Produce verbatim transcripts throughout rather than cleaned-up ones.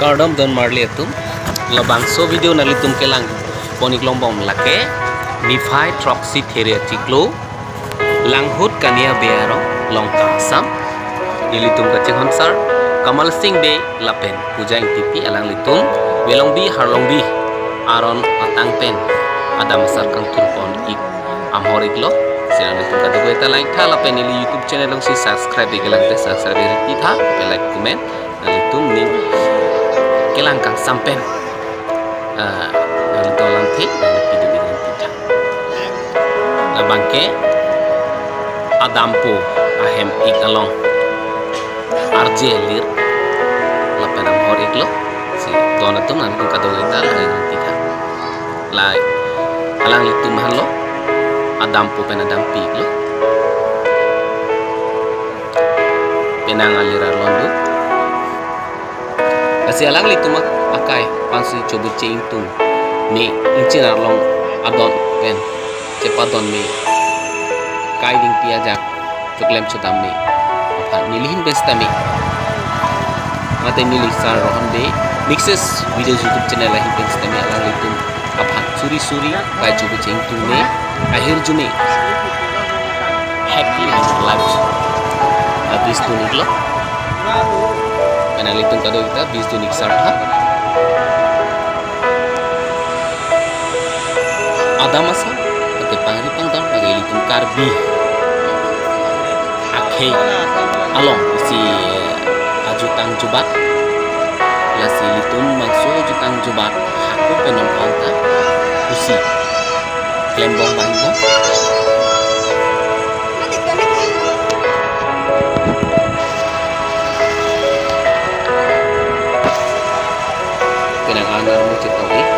Kardom don marli atum. Labangso video nanglitum kelang pon-ik longbom lake Niphai throksi there achiklo, Langhut Kania Bey arong, Lanka, Assam. Nelitum kachinghon sar Kamal Singh Bey lapen Puja Engtipi, alanglitum Velongbi Harlongbi aron atang pen adam asar kangthur pon-ik amhor-iklo. Si nanglitum kadokave ta langtha lapen neli YouTube channel alongsi subscribe-ik kelang te subscribe-ik ri tha, lapen like, comment, nanglitum ning kelang kangsam pen, ah, nanglitum langthe, nanglitum pidun-ik ri tha. Labang ke adampo ahem-ik along arje lir lapen amhor-iklo. Si don atum nanglitum kadokave ta langtha. Lahai alanglitum aphanlo adampo pen adampi-iklo. Penang alir arlong do. Lasi alanglitum akai aphansi Chobuche Ingtung me ingchin arlong adon pen chepadon me kai dingpi ajak choklem chodam me aphan nelihin pen sitame, mate neli Sar Rohan Bey Mixes Videos YouTube channel ahin pen sitame alanglitum aphan suri suri kai Chobuche Ingtung me ahirjume happy life, ah, wish dun-iklo. Pen nanglitum kadokave ta wish dun-ik sar tha. Adam asar, mate pangri pangdam, lake ilitum Karbi akhei along isi, eh, ajutang jubat. Lasi ilitum bangso ajutang jubat hako pen non panta pusi klembom bang lo. Penang anermu chetong-ik,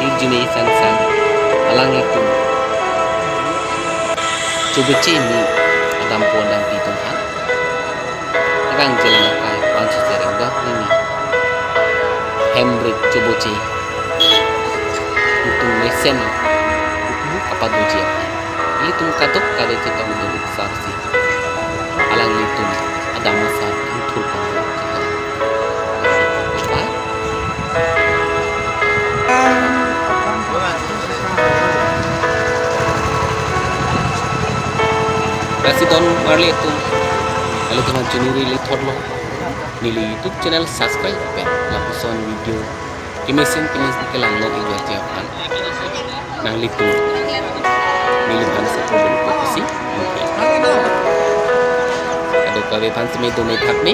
hirjume sangsang alanglitum Chobuche me adampo adampi atum aphan, rang jelang akai aphansi chereng dor nini Hemrik Chobuche Ingtung mesen kapadoji aphan ilitum kadokave chetong dun-ik sarsi alanglitum adam asar kangthur pon-ik chetong. Bye. Lasi don marli atum, nanglitum aphan choningri le thotlo, neli YouTube channel subscribe pen lapuson video kemesen kemesen kelang long-ik lote aphan nanglitum neliphan support dun-ik pusi. Kadokave aphan seme dome thak me.